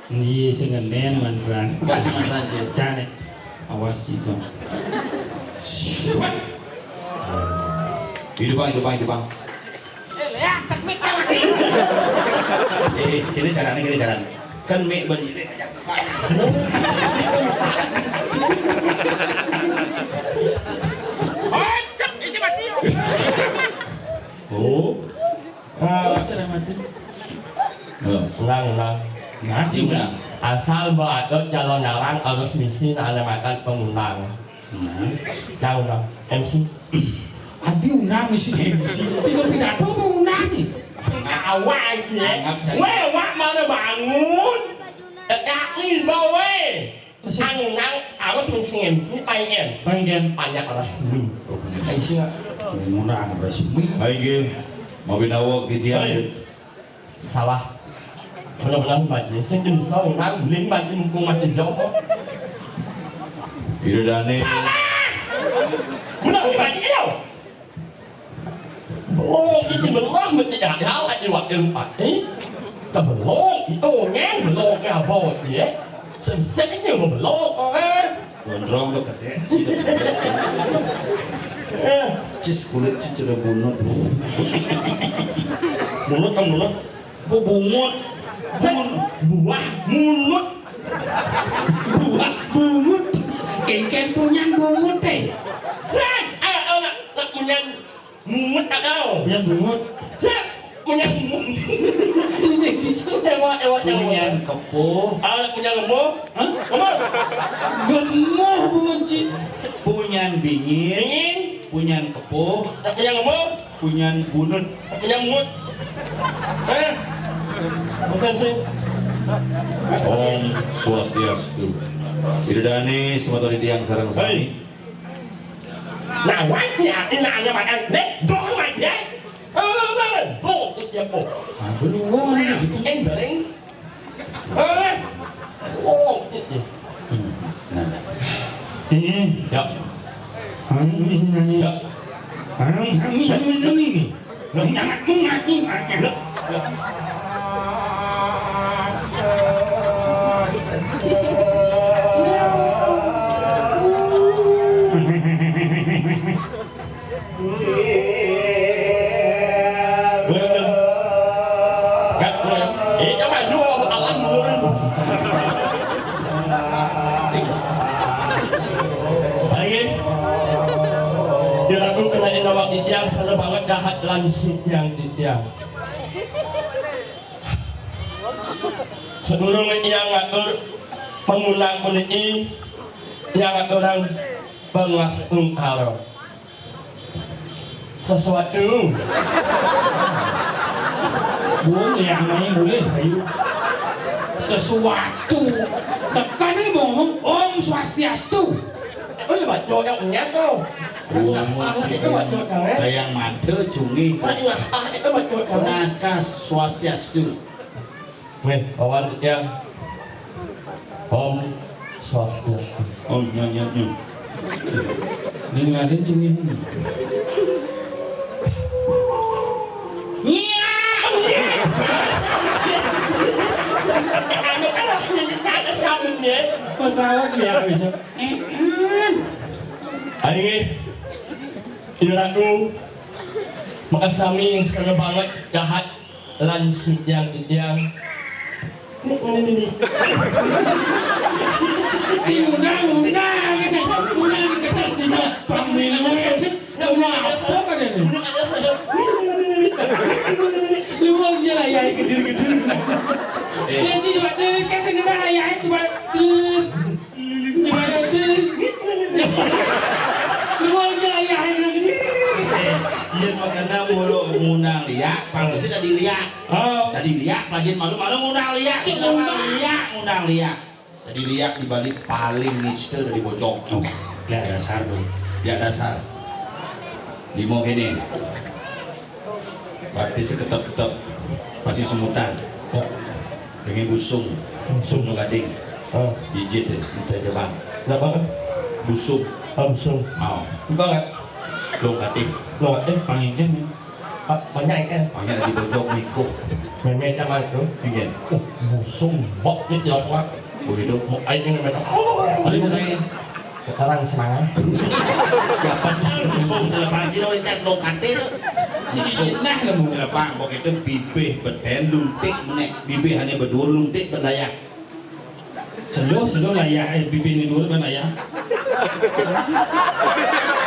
Iya, sing ngenen mantra. Enggak sing mantra, Cil. Cane. Awas, Cito. Hidup, Bang, hidup, Bang, hidup, Bang. Eh, eh, kene carane, kene carane. Kan mik ben. Oh. Cara mati. Ulang, ulang. Nah, ulang. Asal mbok atut calon narang harus misi nang makan pengundang. Nah. Cang ulang. M C. Adi undang misi M C. Tinggal pidato apa undang nih? Sing awak iki ya. Anggap saja. Weh, wak mana bangun? Tekak ni bawa. Ang nang harus misi M C paingen. Paingen. Banyak resmi. Oh, punya resmi. Undang resmi. Ayo, mau binawa kita. Salah. Benar-benar mati. Sing bisa orang beli mati mumpung mati jauh. Ida dane. Salah. Benar mati yo. Oh, itu benar mati ada lagi wakil mati. Sebelum itu ngen belum ya bot ya. Sensei itu belum orang. Gondrong tuh gede. Eh. Cis kulit cis udah bunut. Bunut kan bunut. Bu bungut. Bun buah bunut. Buah bungut. Kengken punyan bungut eh. Srek, ayo, ayo, nak, nak punyan bungut tak tahu. Punyan bungut. Srek. Punyan. Bisa, bisa. Ewa, ewa, ewa. Punyan kepuh. Ah, punyan gemuh. Hah? Gemuh. Gemuh, Bu Mencik. Punyan bingin. Bingin. Punyan kepuh. Punyan gemuh. Punyan bunut. Punyan bunut. Eh. Bukan sih. Om Swastiastu. Ida dané semeton titiang sareng sami. Hei. Nah, wajah, ini hanya makan. Nek, dong wajah. Oh, banget. Oh, itu dia, oh. Aduh, wah. Nah, ini bareng. Eh. Oh, itu dia. Hmm. Nah. Ini. Ya. Anu ini nanya. Ya. Anu kami ini ini ini. Ini anak mengaji, Pak. Ya. Ya. Ayo. Dilaku kena inawak titiang, salah banget dahat lan sitiang titiang. Sadurung titiang ngatur pangundang puniki, titiang ngaturang pangastungkara. Sesuatu. Boleh, yang lain boleh, ayo. Sesuatu. Sekali mau ngomong, Om Swastiastu. Oh, iya, baca yang punya tuh. Berarti nggak sah itu baca, kan, eh? Kayak mata, cungi. Berarti nggak sah itu baca, kan? Naskah Swastiastu. Weh, kawan yang Om Swastiastu. Om, nyo, nyo, nyo. Ning Raden cumi. Iya. Anu, kan harus jadi tanda sabunnya. Pesawat ya bisa. Ari nggih, Ida Ratu, makasami, salah banget dahat lan sitiang titiang. Nih, nih, nih, nih. Undang, undang, undang, undang, pemilu. Ya, undang apa kan ini? Lu mau aja lah, ya, gede-gede. Eh. Ya, coba tuh, kasih gede lah, ya, coba tuh. Gimana tuh? Lu mau aja lah, ya, yang gede. Iya, makanya mulu ngundang liak, pang mesti tadi liak. Oh. Tadi liak, lagi malu-malu ngundang liak. Iya, ngundang liak, ngundang liak. Jadi liak di Bali paling nista dari bocok. Oh, ya dasar tuh. Ya dasar. Limo kene. Berarti seketep-ketep pasti semutan. Ya. Pengen busung. Busung. Busung gading. Oh. Ijit ya, minta jebang. Enggak apa? Busung. Oh, busung. Mau. Enggak, enggak. Lo kating. Lo kating. Panginjen ya. Pak, banyak ikan. Banyak di bojok mikuh. Meme sama itu. Iya. Uh, busung, bok, gitu ya, Pak. Begitu, mau air ini, mereka. Ada yang lain. Sekarang semangat. Ya, pesan busung, telepang, sih, lo ikan, lo katil. Busung. Nah, nemu. Telepang, pokoknya itu bibih, beden, luntik, menek. Bibih hanya berdua, luntik, berdaya. Seluruh, seluruh layah, eh, bibih ini dulu kan layah.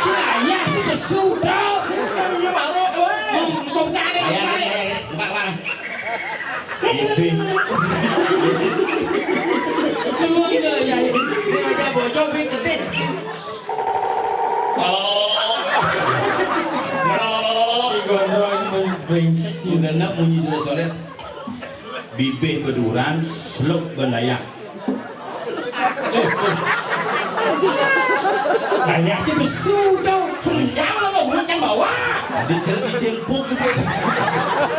Si layah si pesu, bro. Iya, Pak, Bro. Ngomong, ngomong, gak ada yang lain. Layah, layah, layah. Mbak, Mbak. Bibih. Ngomong aja layah. Ini aja bojong, bi, gede. Oh. Ini gondrong, ini brengsek sih. Udah nak munyi sudah solet. Bibih beduran, seluk bendayah. Banyak aja besu dong. Sendang lo mau buat yang bawa. Di cerita cicing puk gitu.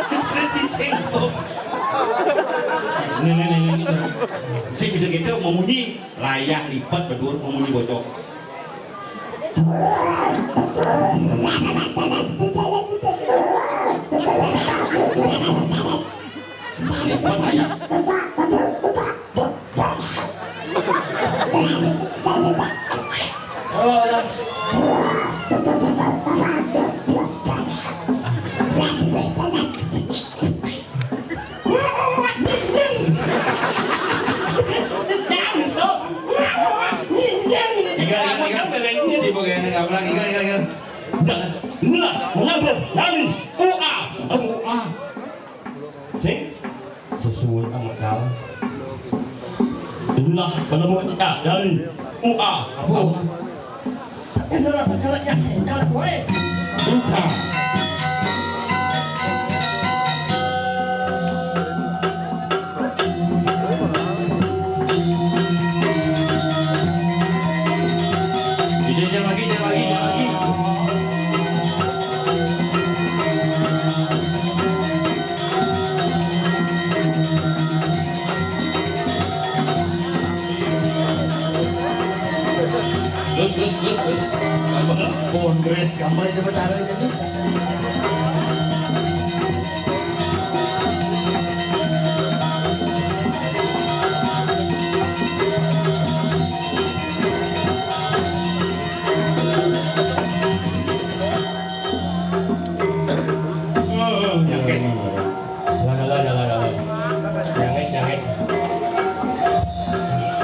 Cerita cicing puk. Nih, nih, nih, nih, nih. Sing bisa gitu mau munyi, layah lipat bedur mau munyi bocok. Tinggal, tinggal, tinggal. Sibuk ya, ini nggak pulang. Tinggal, tinggal, tinggal. Nah, mengapa? Nani? U A. U A. Lah, penemuan kita dari U A. Apa? Itu lah perkara yang sendal, boy. Bukan. Jangan lagi, jangan lagi, jangan lagi. Terus, terus, terus, terus. Kongres kamu itu bertaruh jadi. Nyangkit. Jangan, jangan, jangan, jangan. Nyangkit, nyangkit.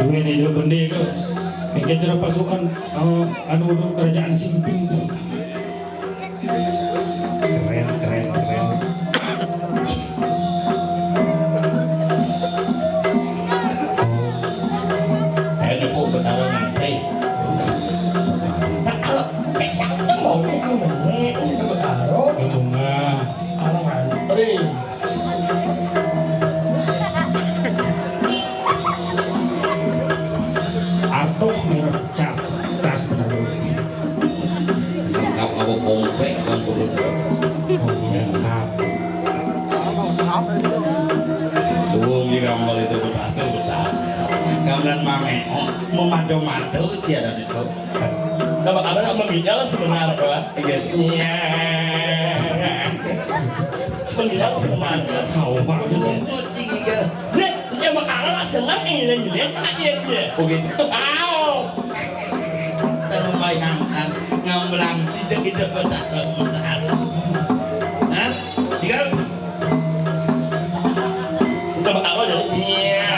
Ini dia bendera tu. Kita ada pasukan, eh, anu tu, kerajaan Simping tu. Keren, keren, keren. Ayo, Nepo, Betara ngantri. Betara. Ayo, bunga. Alang ngantri. Atuh merah cap tas bener. Lengkap apa kompek kan kudu. Lengkap. Wong di gambar itu betul betul. Gambaran mame, oh, memado-mado cia dan itu. Nama apa nak mengginyal sebenarnya? Iya. Iya. Sembilan sebenarnya. Tahu, Pak. Kucing iga. Dia, dia makanan senang ini dan ini, tak dia, dia. Oh, gitu. Tahu. Terbayangkan, ngambelang, sejak kita bertahan, bertahan. Hah? Iya. Udah bakal aja. Iya.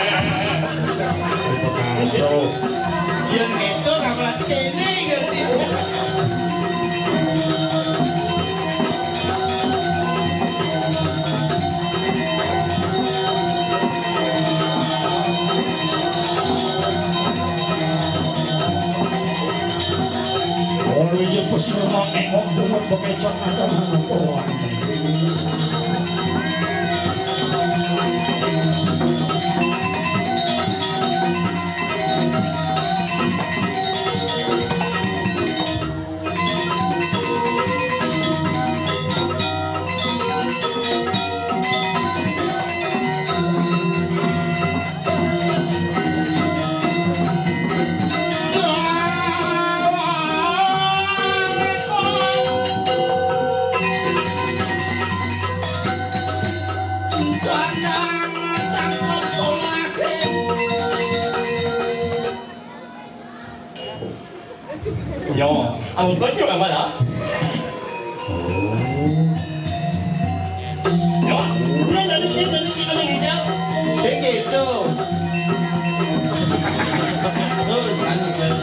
Yang itu kamu lagi kene, gitu. Ora aja pasti memang engok bungut bekecot ada mana orang. Yo, aku tunjuk apa dah? Yo, udah dari sini, dari sini, dari sini. Sing gitu. Terus, anu, kan.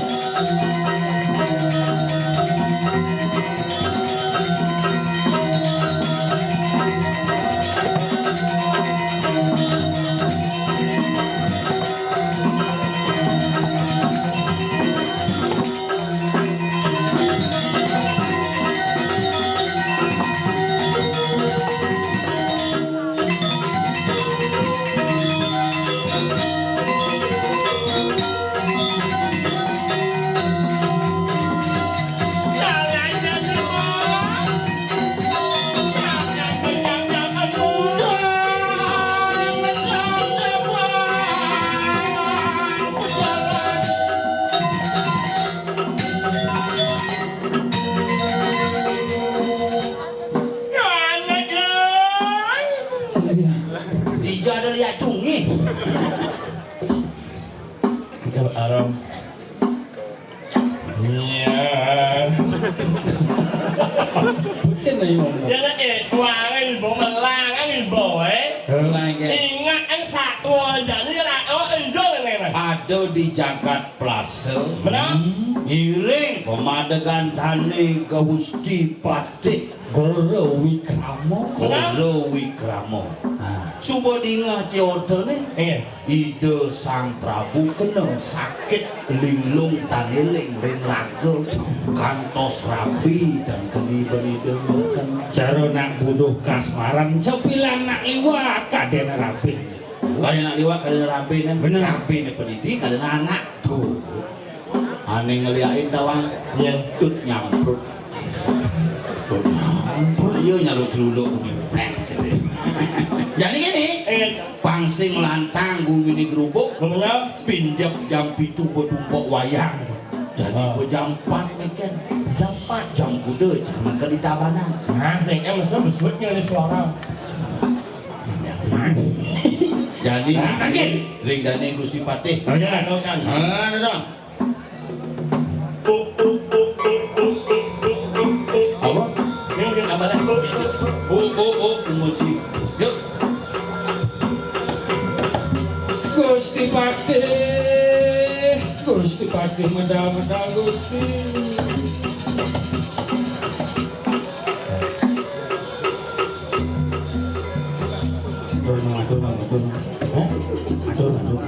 Ijo ada liak cungi. Kita aram. Iya. Betul nih ngomong. Ya nak eh, dua hari bo, melang hari bo, eh. Ingat yang satu aja nih lah, oh, ijo nih. Ada di Jagat Plaza. Benar? Ngiring pemadegan tani ke Gusti Patih. Koro Wikrama. Koro Wikrama. Ah. Suba dingeh ceritane. Inggih. Ida Sang Prabu kena sakit linglung tan eling ring raga, kantos rabi tan keni ben ida meken. Cara nak buduh kasmaran, sebilang nak liwat kadena rabi. Kadena nak liwat kadena rabi, kan? Bener. Rabine penidi kadena anak. Tuh. Ane ngeliakin tawang. Iya. Tut nyamprut. Tut nyamprut. Iya, nyaluk celuluk. Jadi gini, eh, pang sing lantang gumine grubuk, bener, pinjek jam pitu betumpok wayang. Jadi, ah, bejam empat meken. Jam empat. Jam kuda, jangan ke di tabanan. Nah, sing em mesti besut nyari suara. Jadi, nah, ring dane Gusti Patih. Oh, jalan. Ah, ada dong. Apa? Sing, sing, apa dah? Oh, oh, oh, emoji. Yuk. Gusti Patih, Gusti Patih, medal-medal Gusti. Atur, atur, atur. Hah? Atur, atur.